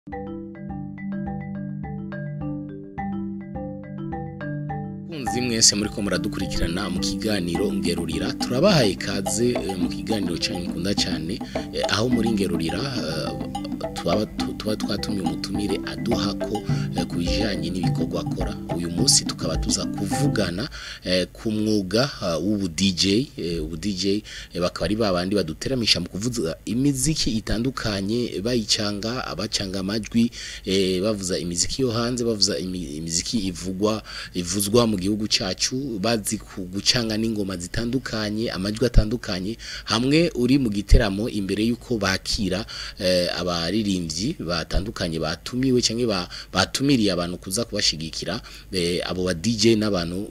Bakunzi mwese muriko muradukurikirana mu kiganiro Ngerurira, turabahaye ikaze mu kiganiro cyanyu mukunda cyane, aho muri Ngerurira tuba twatumye umutumire aduha ko ku bijanye n'ibikorwa akora. Uyu munsi tukaba tuza kuvugana ku mwuga w'ubu DJ. Ubu DJ bakaba ari babandi baduteramisha mu kuvuza imiziki itandukanye, bayicanga, abacanga amajwi, bavuza imiziki yo hanze, bavuza imiziki ivugwa ivuzwa mu gihugu cyacu, bazi gucanga n'ingoma zitandukanye, amajwi atandukanye. Hamwe uri mu giteramo, imbere yuko bakira abaririmbyi batandukanye batumiwe cyangwa batumiriye abantu kuza kubashigikira, abo ba DJ n'abantu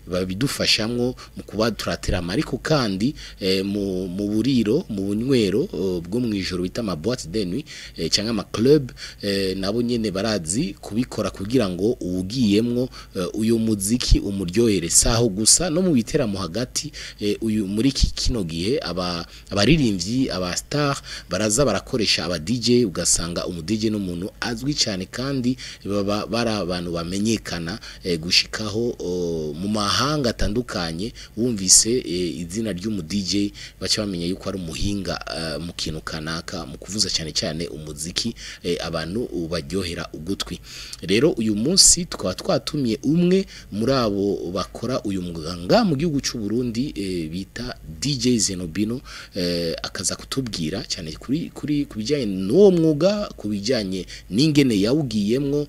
babidufashamwo mu kuba turaterama. Ariko kandi mu buriro, mu bunywero bwo mu ijoro bita ama boîte de nuit cyangwa ama club, nabo nyene barazi kubikora kugira ngo uwugiyemwo uyu muziki umuryohere. Saho gusa, no mu biteramo hagati, uyu muri iki kino gihe aba abaririmbyi, aba star baraza barakoresha aba DJ, ugasanga umu DJ n'umuntu azwi cyane kandi baba bari abantu bamenyekana gushikaho mu mahanga atandukanye. Wumvise izina ry'umu DJ baca bamenya yuko ari umuhinga mu kintu kanaka, mu kuvuza cyane cyane umuziki abantu baryohera ugutwi. Rero uyu munsi tukaba twatumye umwe muri abo bakora uyu mwuga mu gihugu cy'u Burundi, bita DJ Zenobino, akaza kutubwira cyane kuri ku bijyanye n'uwo mwuga, ku bijyanye n'ingene yawugiyemwo,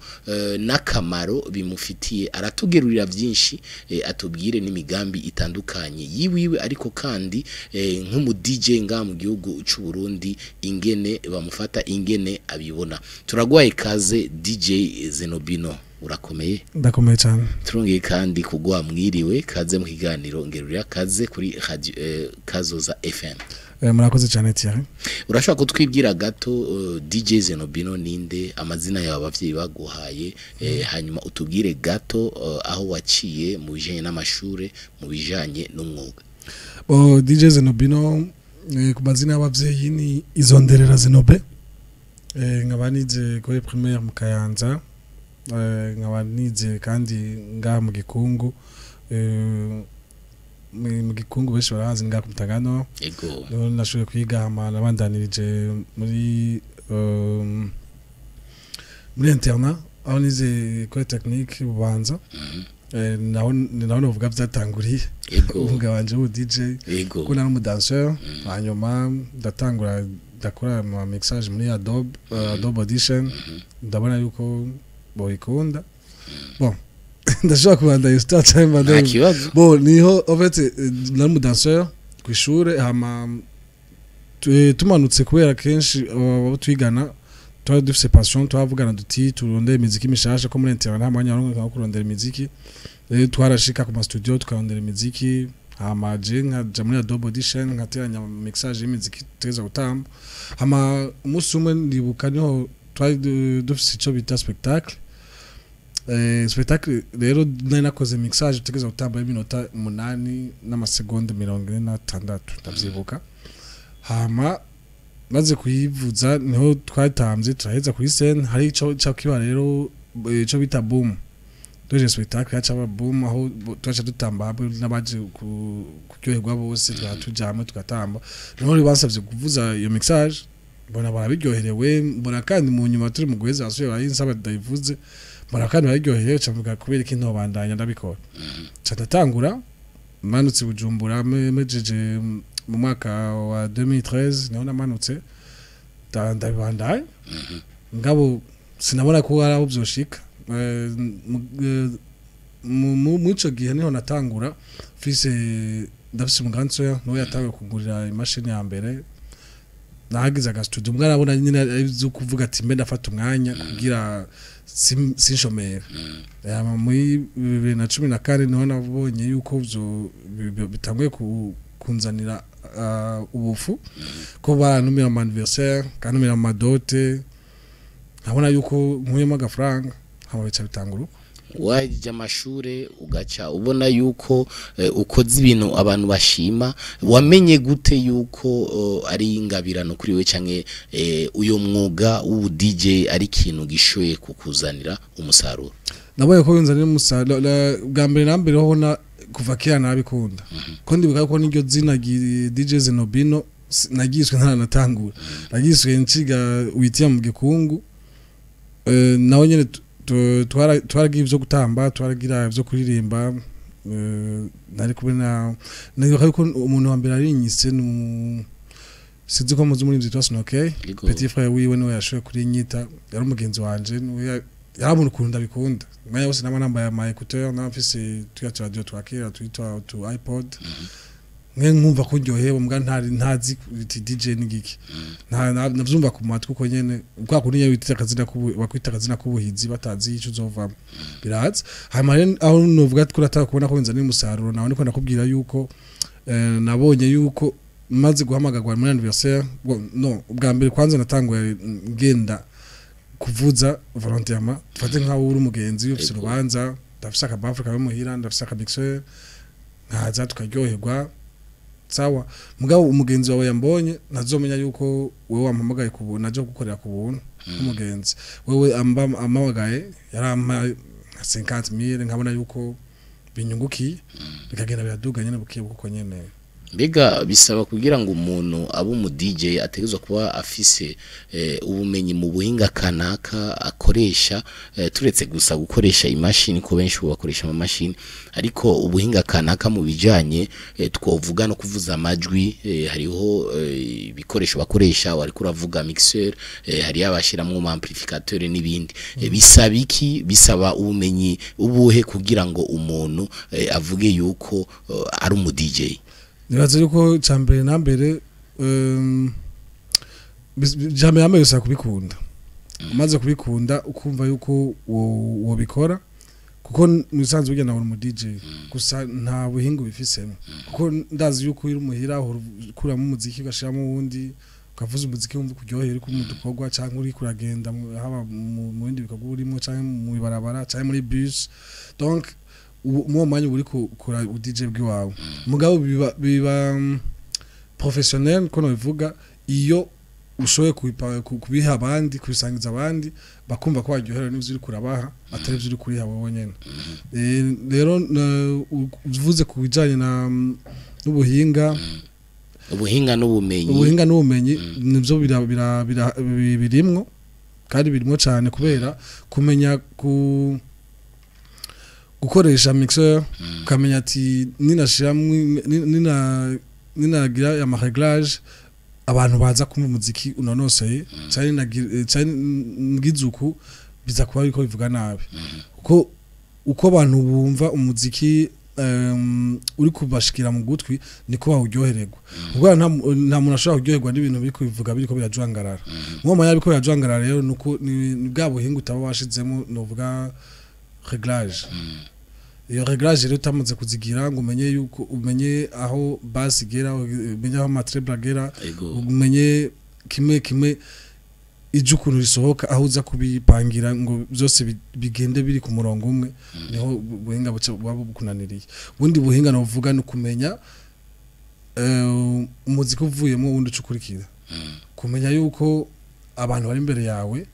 n'akamaro bimufitiye. Aratugerurira byinshi, atubwire n'imigambi itandukanye yiwiwe, ariko kandi nk'umu DJ nga mu gihugu cy'u Burundi, ingene bamufata, ingene abibona. Turaguhaye ikaze, DJ Zenobino, urakomeye? Ndakomeye cyane. Turongeye kandi kuguha mwiriwe, kaze mu kiganiro Ngerurira, kaze kuri radio Kazoza FM. Murakoze cyane, Thierry. Urashobora kutwibwira gato, DJ Zenobino ninde, amazina yawe abavyeyi baguhaye, hanyuma utubwire gato aho waciye mu bijanye n'amashure, mu bijanye n'umwuga? Bo, DJ Zenobino, ku mazina y'abavyeyi ni Izonderera Zenobe, nkaba nize kuri primaire mu Kayanza, nkaba nize kandi ngaha mu Gikungu, mu Gikungu benshi barahazi, ngaha ku Mutagano. Niho nashoboye kwiga, hama nabandanirije muri internat aho nize école technique Bubanza. Naho ni naho novuga vyatanguriye umwuga wanje w'ubu DJ, kuko nari umudanseur. Hanyuma ndatangura ndakora ama mixage muri Adobe Audition, ndabona yuko boyikunda. Bon, ndashobora kubandanya histoire cyangwa Nta mbandanye? kibazo. Bon, niho en fait nari umudanseur kw'ishure, hama tumanutse, kubera kenshi abo twigana twari dufise passion, twavugana duti turondere imiziki mishasha, ko muri internet nta mwanya waronka wo kurondera imiziki. Rero twarashika ku ma studio tukarondera imiziki, hama je nkaja muri Adobe Audition nkateranya mixage y'imiziki tugeza gutamba. Hama umunsi umwe ndibuka niho twari dufise ico bita spectacle. Spectacle rero nari nakoze mixage tugeza gutamba y'iminota 8 n'amasegonda 46, ndavyibuka. Hama maze kuyivuza niho twatambye turaheza kuri scène, hari ico ico kiba rero, ico bita boom. Duje spectacle yaca aba boom, aho twaca dutamba hamwe n'abaje kuryoherwa bose, twaba tuja hamwe tugatamba. Niho bansavye kuvuza iyo mixage, mbona barabiryoherewe, mbona kandi mu nyuma turi mu guheza basubiye barayinsaba ndayivuze, mbona kandi bararyoherewe, ca mvuga kubera iki ntobandanya ndabikora. Ca ndatangura manutse Bujumbura, mejeje mu mwaka wa 2013 niho namanutse, ndabibandanya. Ngabo sinabona ko hari aho vyoshika. Mu ico gihe niho natangura mfise, ndafise umugansoya niwe yatanguye kugurira imashini ya mbere, nahagize agastudio. Mbwa arabona nyine ari ivyo kuvuga ati mbe ndafata umwanya kugira sinshomere. Hama muri 2014 niho nabonye yuko vyo bitanguye kunzanira ubufu, ko barantumira mu anniversaire, kantumira mu madote, nkabona yuko nkuyemo agafaranga, hama bica bitangura uko. Wahejeje amashure ugaca ubona yuko ukoze ibintu abantu bashima, wamenye gute yuko ari ingabirano kuri we canke uyo mwuga w'ubu DJ ari ikintu gishoye kukuzanira umusaruro? Nabonye ko binzanira umusaruro bwa mbere na mbere ho na kuva kera nabikunda, ko ndibuka ko n'iryo zina DJ Zenobino nagiswe ntaranatangura, nagiswe nciga witiya mu gikungu. Naho nyene twaragira ivyo gutamba, twaragira ivyo kuririmba. Nari kumwe na, nibuka yuko umuntu wa mbere arinyise, sinzi ko muzi umuririmbyi witwa Snokey. Petit frère wiwe niwe yashoboye kurinyita, yari umugenzi wanje, niwe yarabona ukuntu ndabikunda. Umwanya wose nama nambaye ama écouteur, nama mfise tuya tu radio twa kera twitwa tu iPod, mwe nkumva ko ndyohewe, mbwa ntari ntazi iti DJ ni giki. Nta navyumva ku matwi uko nyene, kwa kundi nyene wita akazina kubu bakwita akazina k'ubuhizi batazi ico uzovamo, biraza. Hanyuma rero aho novuga ko urataka kubona ko binzanira umusaruro, nawe niko ndakubwira yuko nabonye yuko maze guhamagarwa muri anniversaire. Bon, no ubwa mbere kwanza natanguye ngenda kuvuza volontairement. Dufate nkaho uri umugenzi ufise urubanza, ndafise akabaffle kawe muhira, ndafise akamixeur, nkaza tukaryoherwa, sawa. Mugabo umugenzi wawe yambonye ntazomenya yuko wewe wampamagaye ku buntu, naje gukorera ku buntu nk'umugenzi. Wewe ampamagaye yarampa nka 50,000, nkabona yuko binyungukiye, bikagenda biraduga nyene bukiye kuko nyene. Mbega bisaba kugira ngo umuntu abe umu DJ ategerezwa kuba afise ubumenyi mu buhinga kanaka akoresha, turetse gusa gukoresha imashini, ko benshi ubu bakoresha amamashini, ariko ubuhinga kanaka mu bijanye twovuga no kuvuza amajwi, hariho ibikoresho bakoresha, wariko uravuga mixeur, hariyo abashiramwo ama amplificateur n'ibindi. Bisaba iki? Bisaba ubumenyi ubuhe kugira ngo umuntu avuge yuko ari umu DJ? Nibaza yuko cambere na mbere cambere na mbere bisaba kubikunda. Umaze kubikunda ukumva yuko wobikora, kuko musanzwe ugenda uri mu DJ gusa nta buhinga ubifisemo, kuko ndazi yuko uri muhira ukuramo umuziki ugashiramo uwundi, ukavuza umuziki wumva kuryohera uri mu dukorwa canke uri kuragenda haba mu bindi bikorwa urimo, canke mu ibarabara, canke muri bus. Donc uwo mwanya uba uriko ukora DJ bw'iwawe. Mugabo biba professionnel ko nobivuga iyo ushoboye kubiha abandi, kubisangiza abandi, bakumva ko waryoherewe n'ivyo uriko urabaha, atari ivyo uriko uriha wowe nyene. Rero uvuze ku bijanye na n'ubuhinga, ubuhinga n'ubumenyi. Ubuhinga n'ubumenyi nivyo birimwo kandi birimwo cane, kubera kumenya ku gukoresha mixeur, ukamenya ati ninashiramwo ninagira ama réglage abantu baza kumva umuziki unonoseye, canke canke ngize uku biza kuba biriko bivuga nabi, kuko uko abantu bumva umuziki uri kubashikira mu gutwi niko bawuryohererwa, kuko nta muntu ashobora kuryoherwa n'ibintu biriko bivuga biriko birajwangarara. Muwo mwanya biriko birajwangarara rero nuko ni bwa buhinga utaba washizemo, novuga réglage. Iyo réglage rero utamaze kuzigira ngo umenye yuko umenye aho basse igera, umenye aho matreble agera, umenye kimwe kimwe ije ukuntu risohoka, aho uza kubipangira ngo byose bigende biri ku murongo umwe, niho buhinga buca buba bukunaniriye. Ubundi buhinga novuga ni ukumenya umuziki uvuyemo wundi uca ukurikira, kumenya yuko abantu bari imbere yawe,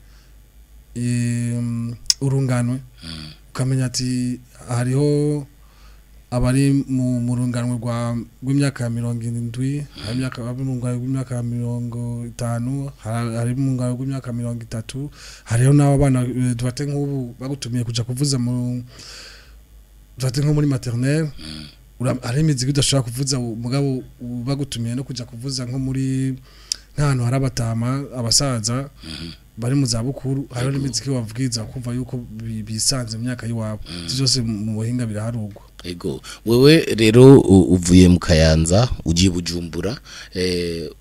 urunganwe, ukamenya ati hariho abari mu runganwe rw'imyaka ya 70, hari imyaka abari mu runganwe rw'imyaka ya 50, hari mu runganwe rw'imyaka 30, hariho n'abo bana. Dufate nk'ubu bagutumiye kuja kuvuza mu, dufate nko muri maternelle, hari imiziki udashobora kuvuza, mugabo bagutumiye no kuja kuvuza nko muri nk'ahantu hari abatama, abasaza bari mu zabukuru, hariho n'imiziki wabwiza kumva yuko bisanze mu myaka y'iwabo. Ivyo byose mu buhinga biraharugwa. Ego, wewe rero uvuye mu Kayanza ugiye Bujumbura,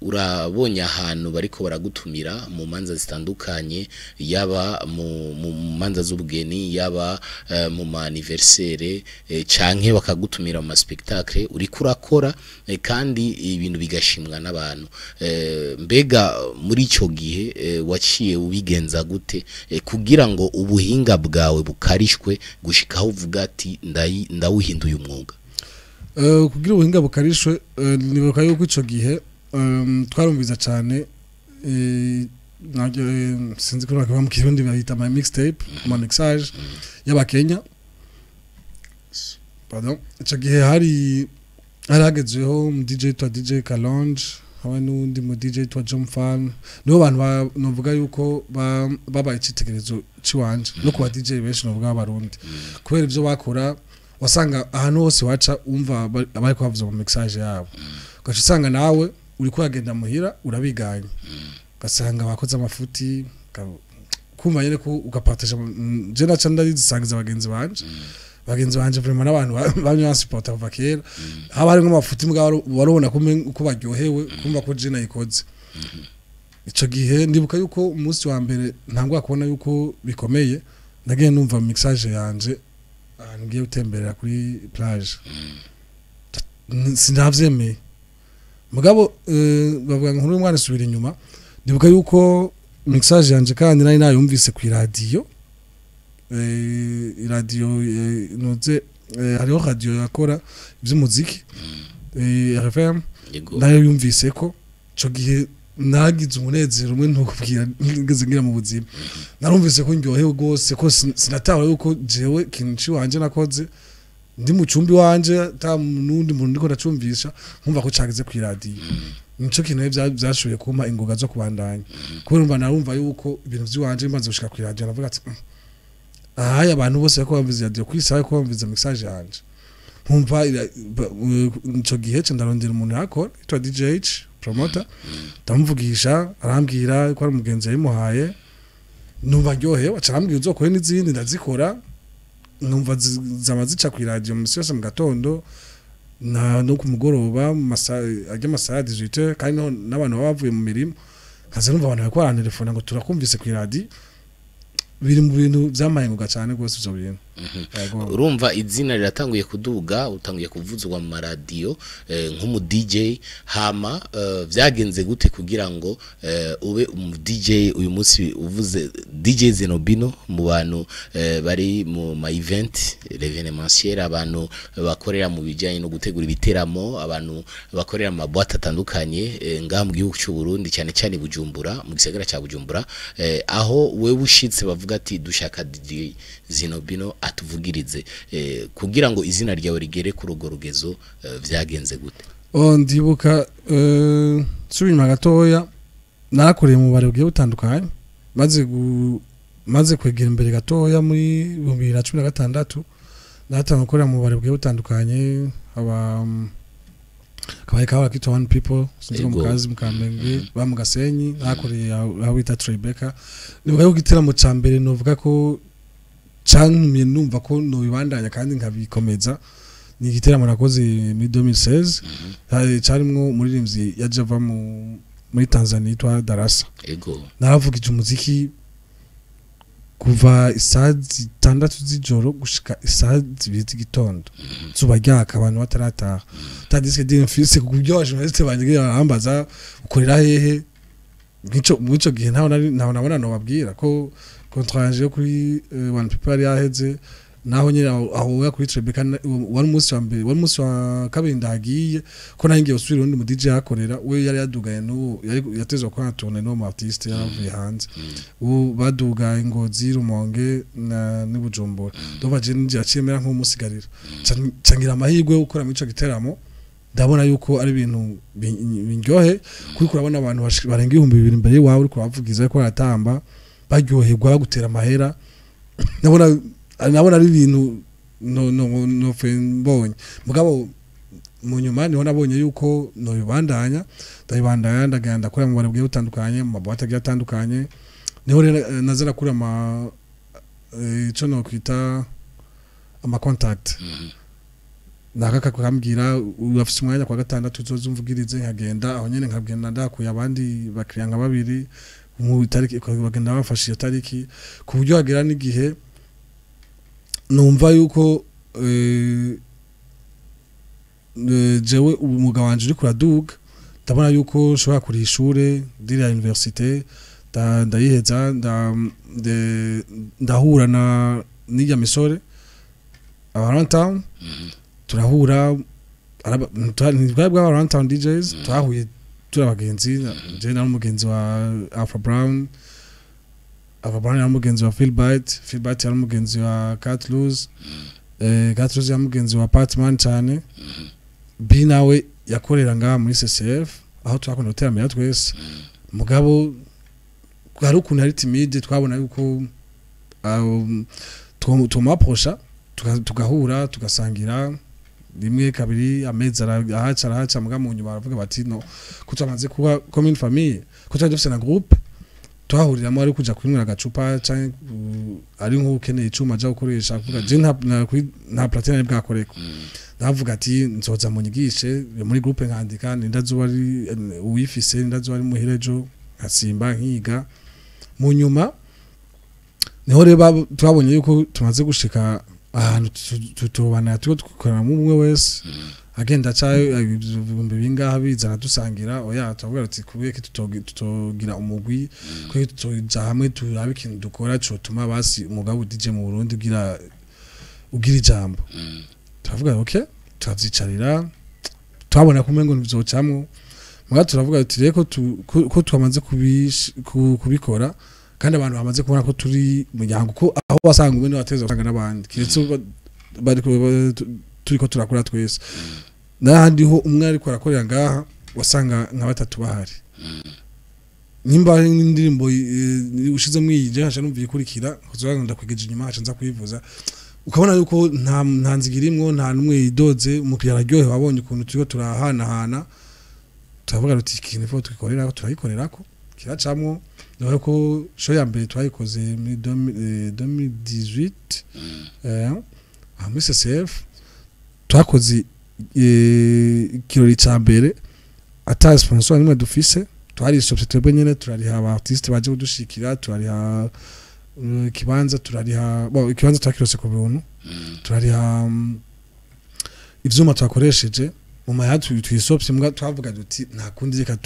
urabonye ahantu bariko baragutumira mu manza zitandukanye, yaba mu manza z'ubugeni, yaba mu ma anniversaire, canke bakagutumira mu ma spectacle uriko urakora, kandi ibintu bigashimwa n'abantu. Mbega muri ico gihe waciye ubigenza gute kugira ngo ubuhinga bwawe bukarishwe gushika aho uvuga ati ndawuhinduye umwuga? Kugira ubuhinga bukarishwe, nibuka yuko ico gihe twarumviza cane, naryo sinzi ko bakivuga mu Kirundi, bayita ama mixtape, ama mixage y'abakenya. Pardon, ico gihe hari hagezweho mu DJ twa DJ Kalonge, hamwe n'uwundi mu DJ twa John Fan. Nibo bantu novuga yuko babaye icitegererezo ciwanje no ku ba DJ benshi novuga b'Abarundi, kubera ivyo bakora wasanga ahantu hose waca umva bariko bavuza mu mixage yabo, ugaca usanga nawe uriko uragenda muhira urabiganye, ugasanga bakoze amafuti, kumva nyene ko ugapartager. Je naca ndazisangiza bagenzi banje vraiment, n'abantu bamwe bansupporta kuva kera. Haba harimwo amafuti, mugabo warubona ko baryohewe kumva ko je nayikoze. Ico gihe ndibuka yuko umunsi wa mbere ntangwa kubona yuko bikomeye, nagiye numva mixage yanje ahantu ngiye gutemberera kuri plage. Sinavyemeye, mugabo bavuga ngo nkuru y'umwana isubira inyuma. Ndibuka yuko mixage yanje kandi nari nayumvise ku iradiyo, iradiyo noze, hariho radio yakora ivy'umuziki, RFM. Nayo yumvise ko ico gihe nagize umunezero umwe ntukubwira ngeze ngira mu buzima. Narumvise ko ndyohewe rwose, ko sinatawe yuko jewe ikintu ciwanje nakoze ndi mu cumbi wanje, ata nundi muntu ndiko ndacumvisha, nkumva ko cageze ku iradiyo. Nico kintu rero vyashoboye kumpa ingoga zo kubandanya, kubera umva narumva yuko ibintu vy'iwanje bimaze gushika ku iradiyo, navuga ati: "Ahaya abantu bose bariko bumviza iradiyo kw'isaha, bariko bumviza mixage yanje." Nkumva ico gihe ca ndarondera umuntu yakora yitwa DJ H promoter, ndamuvugisha, arambwira ko ari umugenzi yabimuhaye. Numva ndyohewe, aca arambwira uzokore n'izindi, ndazikora, numva zama zica kw'iradiyo misi yose mu gatondo na no ku mugoroba, mu masaha arya, amasaha ya 18, kandi n'abantu baba bavuye mu mirimo, nkaza numva abantu bariko barantelefona ngo turakumvise kw'iradiyo. Biri mu bintu vyamaye ngoga cane rwose ivyo bintu. Yego. Urumva izina riratanguye kuduga, utanguye kuvuzwa mu maradiyo nk'umu DJ. Hama vyagenze gute kugira ngo ube umu DJ uyu munsi uvuze DJ Zenobino mu bantu bari mu ma event l'événementiel, abantu bakorera mu bijanye no gutegura ibiteramo, abantu bakorera mu maboîte atandukanye ngaha mu gihugu cy'u Burundi, cyane cyane i Bujumbura, mu gisagara ca Bujumbura, aho wewe ushitse bavuga ati dushaka DJ Zenobino atuvugirize, kugira ngo izina ryawe rigere ku rugo rugezo, vyagenze gute? Oh, ndibuka, nsubira inyuma gatoya, narakoreye mu bubare bugiye butandukanye. Maze kwegera imbere gatoya muri 2016, natangiye gukorera mu bubare bugiye butandukanye. Aba kabaye kabara kitwa One People, sinzi ko mukazi mu Kamenge, ba mu Gasenyi, nakoreye aho bita Tribeca. Nibuka yuko igiteramo ca mbere novuga ko cantumye numva ko nobibandanya kandi nkabikomeza ni igiteramo nakoze muri 2016. Carimwo umuririmbyi yaje ava muri Tanzania yitwa Darasa. Naravugije umuziki kuva isaha 6 z'ijoro gushika isaha 2 z'igitondo, zuba ryaka, abantu batarataha, ta disque dur mfise, ku buryo abajournaliste banje barambaza ukorera hehe. Mw'ico gihe ntaho nari, ntaho nabona nobabwira ko contrat yanje yo kuri One People yari yaheze. Naho nyine aho oya kuri Tribeca, wari umunsi wa mbere, wari umunsi wa kabiri ndagiye ko nari ngiye gusubira uwundi mu DJ yakorera, we yari yadugaye n'uwo yari yatezwe gukora tournée n'uwo mu artiste yaravuye hanze. Ubu badugaye Ngozi, Rumonge na n'i Bujumbura. Ndumva je ninjye yaciye mera nk'umusigarira, ca ngira amahirwe yo gukora muri ico giteramo. Ndabona yuko ari ibintu bindyohe kuko urabona abantu barenga 2000 imbere iwawe, uriko urabavugiza, ariko baratamba, baryoherwa, bagutera amahera. Nabona ari ibintu no mbonye. Mugabo mu nyuma niho nabonye yuko nobibandanya, ndabibandanya, ndagenda ndakora mu bubare bugiye butandukanye, mu maboîte agiye atandukanye. Niho rero naza nakura ama ico nokwita ama contact. Nakaka kambwira urafise umwanya kwa gatandatu uzozumvugirize, nkagenda aho nyene, nkagenda ndakuye abandi bakiriya nka babiri mu tariki, bagenda bafashe iyo tariki, ku buryo hagera n'igihe numva yuko jewe umwuga wanje uriko uraduga, ndabona yuko nshobora kuriha ishure ndiriya université, ndayiheza, ndahura na n'irya misore aba Runtown. Turahura, ntitwari bw'aba Runtown DJs, twahuye turi abagenzi. Je nari umugenzi wa Alpha Brown, Alpha Brown yari umugenzi wa Philbite, Philbite yari umugenzi wa Cat Loose, Cat Loose yari umugenzi wa Patman cyane. B nawe yakorera ngaha muri CCF, aho twakunda guteramira twese. Mugabo hari ukuntu ari timide, twabona yuko tumuapprocha, tugahura, tugasangira rimwe, kabiri, amezi arahaca arahaca. Muga mu nyuma baravuga bati no ko twamaze kuba comme une famille, ko twari dufise na groupe twahuriramo, ari kuja kwinywera agacupa canke ari nk'ukeneye icuma aja gukoresha, kuvuga je nta platine nari bwakoreko. Ndavuga ati nzoza munyigishe muri groupe, nkandika nindazuba ari uwifise, nindazuba ari muhira ejo, nkasimba nkiga. Mu nyuma niho rero twabonye yuko tumaze gushika ahantu tutobana, turiko dukorana umwe wese agenda aca ibihumbi bingaha bizana dusangira. Oya, turavuga ati kubera tutogira umugwi, kubera tutoja hamwe turabe ikintu dukora cotuma basi umugabo DJ mu Burundi ugira ijambo. Turavuga okay, turavyicarira, twabona kumwe ngo ntivyocamwo. Muga turavuga ati reko ko twamaze kubikora kandi abantu bamaze kubona ko turi muryango, ko aho wasanga umwe niwe wateza usanga n'abandi, kiretse bariko turiko turakora twese. N'ahandi ho umwe ariko arakorera ngaha, wasanga nka batatu bahari. Nimba hari indirimbo ushizemo iyi, je nkaca numva iyikurikira, kuzoga ndakwigeje inyuma, nkaca nza kuyivuza. Ukabona yuko nta nziga irimwo, nta n'umwe yidoze, umukiriya araryohewe, abonye ukuntu turiko turahanahana. Turavuga tuti ikintu ifo twikorerako, turagikorerako, kiracamwo. Dore ko show ya mbere twayikoze muri 2018 aha muri CCF. Twakoze ikirori ca mbere ata sponsor nimwe dufise, twarisopse twebwe nyene, turariha aba artiste baje kudushikira, turariha ikibanza, turariha, bon, ikibanza twakirose ku buntu, turariha ivyuma twakoresheje mu mahera twisopse. Mbwa twavuga duti nta kundi, reka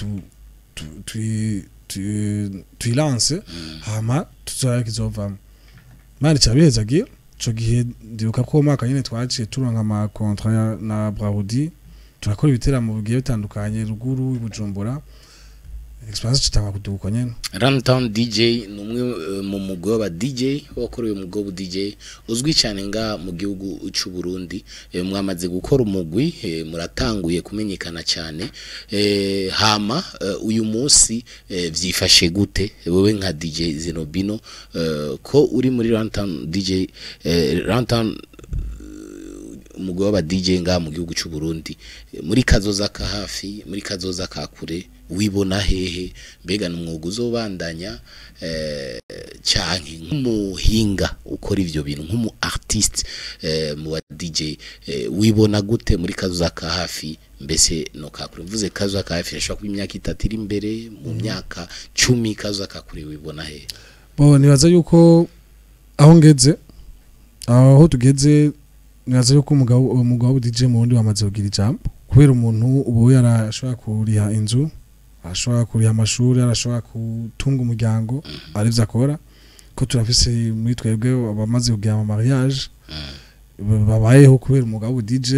tuyilance, hama tuzarabe kizovamo. Mani cabihezagiye. Ico gihe ndibuka ko uwo mwaka nyene twaciye turonka ama contrat na Brarudi, turakora ibiteramo bigiye bitandukanye ruguru i Bujumbura, experience citanga kuduka nyene. Runtown DJ ni umwe mu mugwi w'aba DJ wakoreye umugwi w'ubu DJ uzwi cyane nga mu gihugu cy'u Burundi. Mwamaze gukora umugwi, muratanguye kumenyekana cyane. Hama uyu munsi vyifashe gute wewe nka DJ Zenobino, ko uri muri Runtown DJ, Runtown, umugwi w'aba DJ nga mu gihugu cy'u Burundi? Muri kazoza ka hafi, muri kazoza ka kure, wibona hehe? Mbega ni umwuga uzobandanya, canke nk'umuhinga ukora ivyo bintu, nk'umu artiste mu ba DJ, wibona gute muri kazoza ka hafi mbese no ka kure? Mvuze kazoza ka hafi, ashobora kuba imyaka 3 iri imbere, mu myaka 10. Kazoza ka kure wibona hehe? Bo, nibaza yuko aho ngeze, aho tugeze, nibaza yuko umugabo DJ mu Burundi wamaze kugira ijambo, kubera umuntu ubu yarashobora kuriha inzu, arashobora kuriha amashuri, arashobora gutunga umuryango arivyo akora. Ko turafise muri twebwe abamaze kugira ama mariage, babayeho kubera umugabo DJ,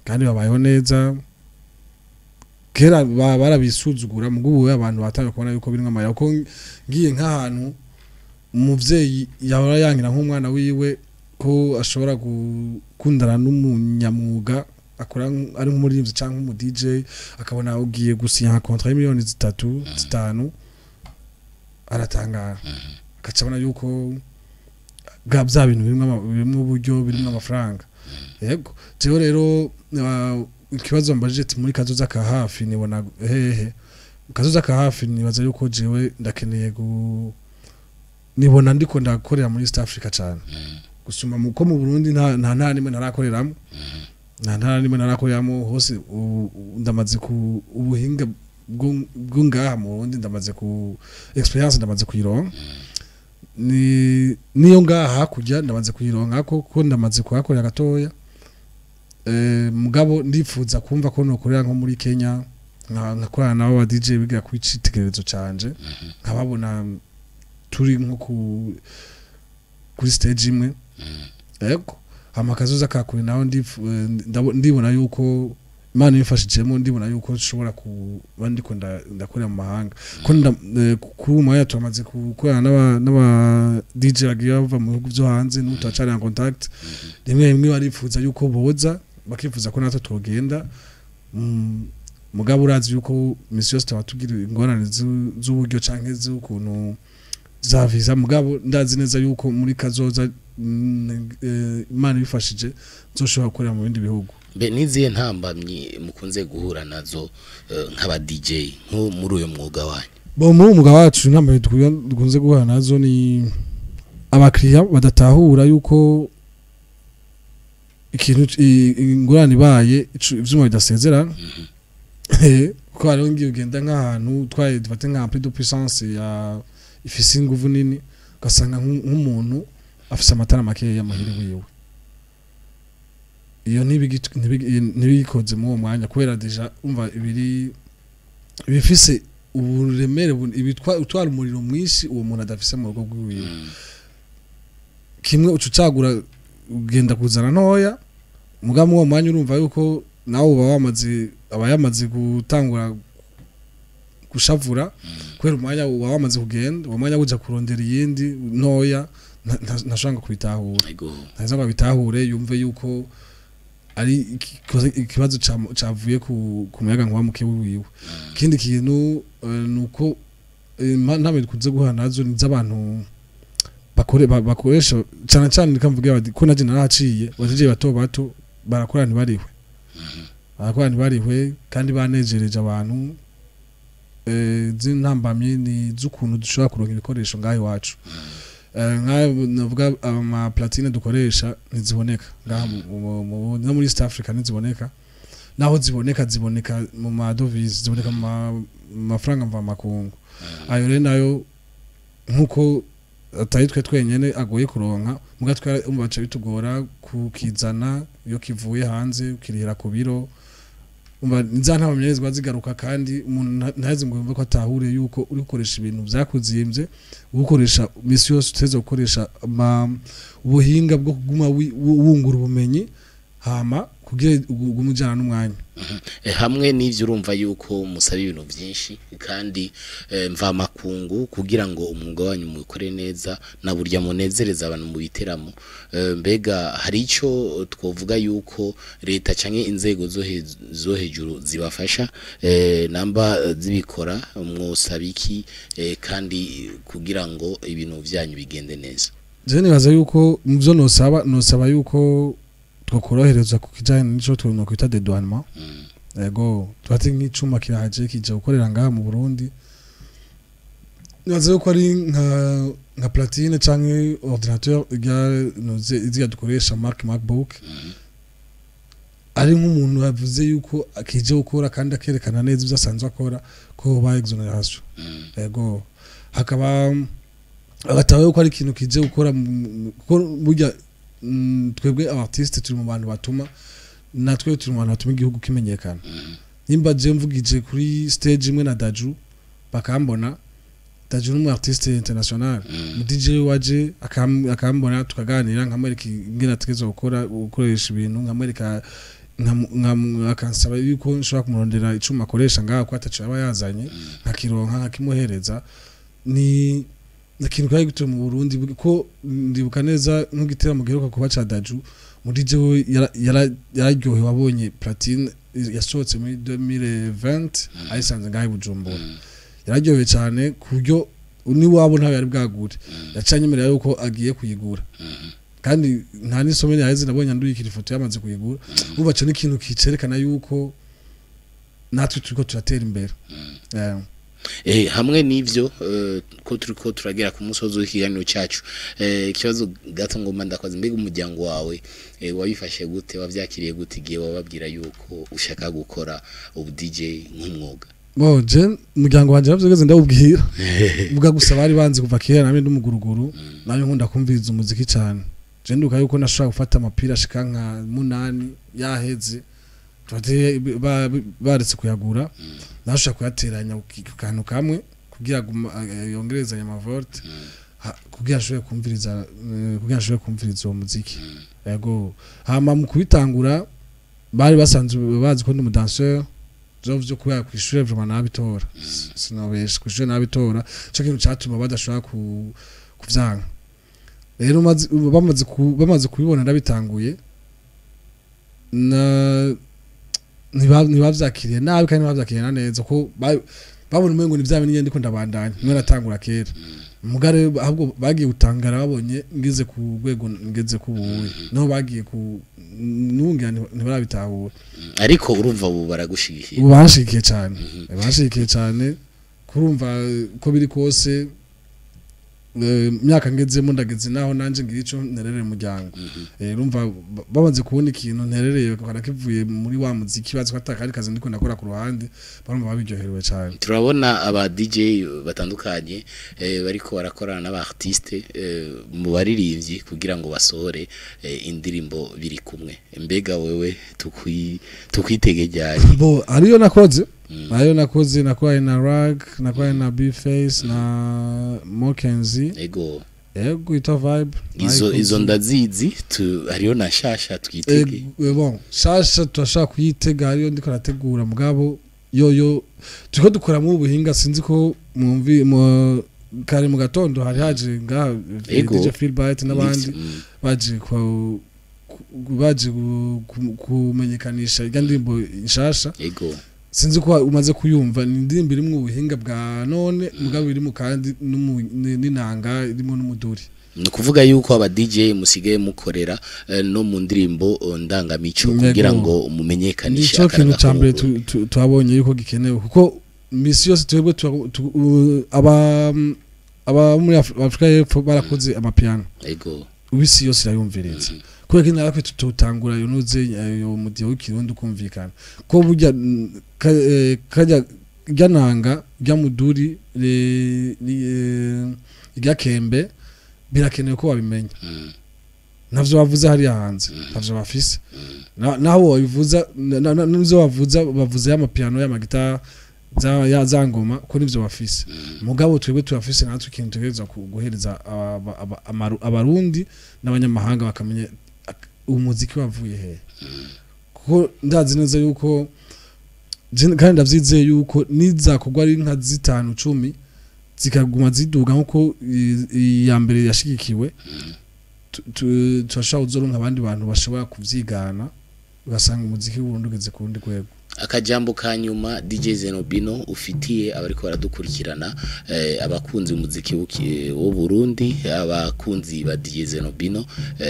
kandi babayeho neza. Kera barabisuzugura, mugo ubu abantu batangiye kubona yuko birimwo amahera. Kuko ngiye nk'ahantu, umuvyeyi yahora yangira nk'umwana wiwe ko ashobora gukundana n'umunyamwuga akora ari nk'umuririmbyi canke nk'umu DJ, akabona ugiye gusinya nka contrat y'imiliyoni 3, 5, aratangara, agaca abona yuko bwa bya bintu birimwo uburyo, birimwo amafaranga. Yego, jewe rero ikibazo mbajije ati muri kazoza ka hafi nibona hehe, kazoza ka hafi nibaza yuko jewe ndakeneye nibona ndiko ndakorera muri East Africa cyane gusuma, ko mu Burundi nta nimwe ntarakoreramo. Nta ntara nimwe narakoreramo, hose ndamaze ku ubuhinga bwo ngaha mu Burundi, ndamaze ku expérience, ndamaze kuyironka. Ni niyo ngaha hakurya ndamaze kuyironka, ko ndamaze kuhakorera gatoya. Mugabo ndifuza kumva ko nokorera nko muri Kenya, nkakorana nabo ba DJ biga ku icitegererezo canje, nkababona turi nko kuri stage imwe. Yego, hama kazoza kakure naho ndibona yuko Imana imfashijemo, ndibona yuko nshobora kuba ndiko ndakorera mu mahanga, ko kuri uyu mwanya turamaze gukorana n'aba DJ bagiye bava mu bihugu vyo hanze, n'ubu turacari en contact. Rimwe rimwe barifuza yuko boza, bakifuza ko natwe twogenda. Mugabo urazi yuko misi yose tuba tugira ingorane z'uburyo canke z'ukuntu za visa. Mugabo ndazi neza yuko muri kazoza, Imana ibifashije, nzoshobora gukorera mu bindi bihugu. Mbe nizihe ntambamyi mukunze guhura nazo nk'aba DJ nko muri uyo mwuga wanyu? Bo, muri uwo mwuga wacu, intambamyi dukunze guhura nazo ni abakiriya badatahura yuko ikintu ingorane ibaye, ivyuma bidasezerana. Kuko hariho ngiye ugenda nk'ahantu twaye, dufate nka ampli de puissance ya ifise inguvu nini, ugasanga nk'umuntu afise amatara makeya muhira wiwe, iyo ntibigikoze muri uwo mwanya, kubera déjà umva ibiri ibifise uburemere utwara umuriro mwinshi uwo muntu adafise mu rugo rwiwe. Kimwe uca ucagura ugenda kuzana ntoya, mugabo muri uwo mwanya urumva yuko nawe uba wamaze, aba yamaze gutangura gushavura, kubera umwanya uba wamaze kugenda. Uwo mwanya uja kurondera iyindi ntoya, ntashobora kubitahura. Ntaza ngo abitahure, yumve yuko ari ikibazo cavuye ku muyaga nkuba muke wiwe. Ikindi kintu nuko ntamwe dukunze guhura nazo ni z'abantu bakoresha cyane cyane, reka mvuge ko naje narahaciye, abajije bato bato barakora ntibarihwe, barakora ntibarihwe kandi banejereje abantu. Z'intambamyi ni z'ukuntu dushobora kuronka ibikoresho ngaho iwacu. Nka navuga ama platine dukoresha ntiziboneka ngaha no muri East Africa ntiziboneka. Naho ziboneka, ziboneka mu madovize, ziboneka mu mafaranga mvamakungu. Ayo rero nayo, nkuko atari twe twenyene agoye kuronka, muga twe umva baca bitugora kukizana. Iyo kivuye hanze ukirihira ku biro, umva za ntambamyi ziba zigaruka, kandi umuntu ntaheze ngo yumve ko atahure yuko uri gukoresha ibintu vyakuzimvye, ugukoresha misi yose uteze gukoresha ubuhinga bwo kuguma wungura ubumenyi, hama kugira ugume ujana n'umwanya. Hamwe n'ivyo, urumva yuko musaba ibintu vyinshi kandi mvamakungu kugira ngo umwuga wanyu mukore neza na burya munezereza abantu mu biteramo. Mbega hari ico twovuga yuko leta canke inzego zo hejuru zibafasha? Namba zibikora, mwosaba iki kandi kugira ngo ibintu vyanyu bigende neza? Je nibaza yuko mu vyo nosaba yuko twokoroherezwa ku kijanye n'ico twokwita dédouanement. Ego, twate nk'icuma kiraje kija gukorera ngaha mu Burundi, nibaza yuko ari nka platine canke ordinateur rya noze iziga dukoresha marque MacBook, ari nk'umuntu yavuze yuko akije gukora kandi akerekana neza ivyo asanzwe akora, ko ba exonération. Ego, hakaba agataba yuko ari ikintu kije gukora kuko burya twebwe artiste turi mu bantu batuma, natwe turi mu bantu batuma igihugu kimenyekana. Nimba je mvugije kuri stage imwe na Daju bakambona, Daju ni umu artiste international, mu DJ waje akambona, tukaganira, nkamwereka ingene ategerezwa gukora, gukoresha ibintu, nkamwereka, akansaba yuko nshobora kumurondera icuma akoresha ngaha ko ataco yaba yazanye, nkakironka nkakimuhereza. Ni ikintu twari gituye mu Burundi, ko ndibuka neza nk'igiteramo giheruka kuba ca Daju, muri jewe yararyohewe abonye platine yasohotse muri 2020 ayisanze ngaho i Bujumbura. Yararyohewe cyane ku buryo niwabo ntawe yari bwagure, yaciye anyemerera yuko agiye kuyigura, kandi nta n'isomero yaheze nabonye anduyikira ifoto yamaze kuyigura. Ubu ico ni ikintu kicerekana yuko natwe turiko turatera imbere. Hamwe n'ivyo ko turiko turagera ku musozo w'ikiganiro cyacu, ikibazo gato ngomba ndakwaza: mbega umuryango wawe wabifashe gute, wavyakiriye gute igihe wababwira yuko ushaka gukora ubu DJ nk'umwuga? Bon, je umuryango wanje navyogeze ndawubwira, muga gusa bari banzi kuva kera namwe ndumuguruguru, namwe nkunda kumviriza umuziki cyane. Je nduka yuko nashobora gufata amapira ashika nka 8 yaheze, tubateye baretse kuyagura, nashobora kuyateranya ku kantu kamwe kugira yongerezanye amavolte, kugira ashobore kumviriza uwo muziki. Yego, hama mu kubitangura bari basanzwe bazi ko ndi umudanseur zo vyo kubera kw'ishure, vraiment nabitora, sinobesha, kw'ishure nabitora. Ico kintu catuma badashobora kuvyanka. Rero bamaze kubibona ndabitanguye na ntibavyakiriye nabi kandi ntibavyakiriye na neza, ko babona umengo ni vya bindi nyene ndiko ndabandanya mwe natangura kera. Mugare ahubwo bagiye gutangara babonye ngeze ku rwego ngeze ku buye, niho bagiye ku nungira ntibarabitahura. Ariko urumva ubu baragushigikiye? Ubu banshigikiye cyane, banshigikiye cyane. Kurumva ko biri kose, imyaka ngezemo ndageze naho nanje ngira ico nterereye umuryango. Urumva bamaze kubona ikintu nterereye kivuye muri wa muziki, bazi ko atakandi kazi ndiko ndakora ku ruhande, barumva babiryoherewe cyane. Turabona aba DJ batandukanye bariko barakorana n'aba artiste mu baririmbyi kugira ngo basohore indirimbo biri kumwe. Mbega wewe tukwitege ryari? Bo hariyo nakoze, hariyo nakoze, nakoranye na Rag, nakoranye na Bface na Mokenzi. Ego, ita Vibe. Izo nayikoze. Izo ndazizi hariyo na shasha twitege? Bon, shasha turashaka kuyitega, hariyo ndiko nategura, mugabo yoyo turiko dukora mu buhinga. Sinzi ko mwumvi mu kare mu gatondo hari haje ngaha DJ Philbright n'abandi baje baje kumenyekanisha irya ndirimbo nshasha. Sinzi ko umaze kuyumva, ni indirimbo irimwo ubuhinga bwa none, mugabo irimo kandi n'inanga, irimo n'umuduri. Ni ukuvuga yuko aba DJ musigaye mukorera no mu ndirimbo ndangamico kugira ngo mumenyekanishe Nico kintu akaranga ca mbere k'Uburundi. twabonye yuko gikenewe, kuko misi yose twebwe aba muri Afrika y'Epfo barakoze amapiano, isi yose irayumviriza. Kubera ko natwe tutotangura iyo nuze iyo mudiho w'ikirundi ukumvikana ko burya kajya rya nanga, rya muduri, rya kembe, birakenewe ko babimenya. Ntavyo bavuze hariya hanze, ntavyo bafise. Naho wabivuza n'ivyo bavuza, bavuze y'amapiano, y'amagitari, za za ngoma, ko nivyo bafise. Mugabo twebwe turafise natwe ikintu tutegerezwa guhereza abarundi n'abanyamahanga, bakamenya umuziki wavuye hehe, kuko ndazi neza yuko kandi ndavyizeye yuko nizakorwa ari nka 5, 10 zikaguma ziduga nkuko iya mbere yashigikiwe, turashobora kuzoronka abandi bantu bashobora kuvyigana, ugasanga umuziki w'Uburundi ugeze ku rundi rwego. Akajambo ka nyuma, DJ Zenobino, ufitiye abariko baradukurikirana, abakunzi umuziki w'u Burundi, abakunzi ba DJ Zenobino,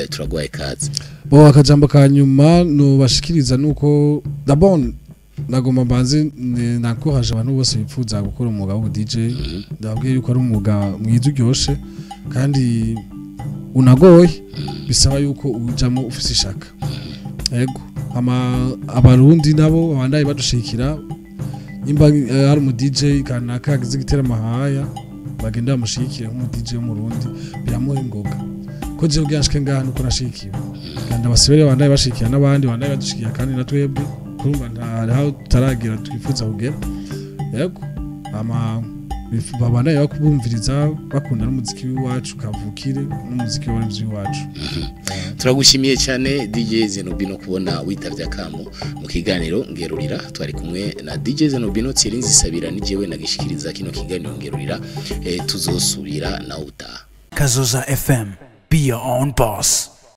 turaguhaye kaze. Bo akajambo ka nyuma nobashikiriza nuko d'abord nagomba mbanze nakoraje abantu bose bifuza gukora umwuga w'ubu DJ. Ndababwiye yuko ari umwuga mwiza uryoshe kandi unagoye, bisaba yuko ujamo ufise ishaka. Yego, ama abarundi nabo babandaye badushikira, nimba hari umu DJ kanaka agize igiteramo haya, bagenda bamushigikire nk'umu DJ w'umurundi, biramuha ingoga. Ko jewe kugira nshike ngaha nuko nashigikiwe, kandi abasibere bandaye bashikira n'abandi bandaye badushikira, kandi na twebwe kurumva nta aho tutaragira twifuza kugera. Yego, ama babandaye bakubumviriza, bakunda n'umuziki w'iwacu kavukire n'umuziki w'abarimvyi w'iwacu. Turagushimiye cyane, DJ Zenobino, kubona witavye akamo mu kiganiro Ngerurira. Twari kumwe na DJ Zenobino. Thierry Nzisabira ni jewe nagishikiriza kino kiganiro Ngerurira. Tuzosubira nawe utaha. Kazoza FM. Be your own boss.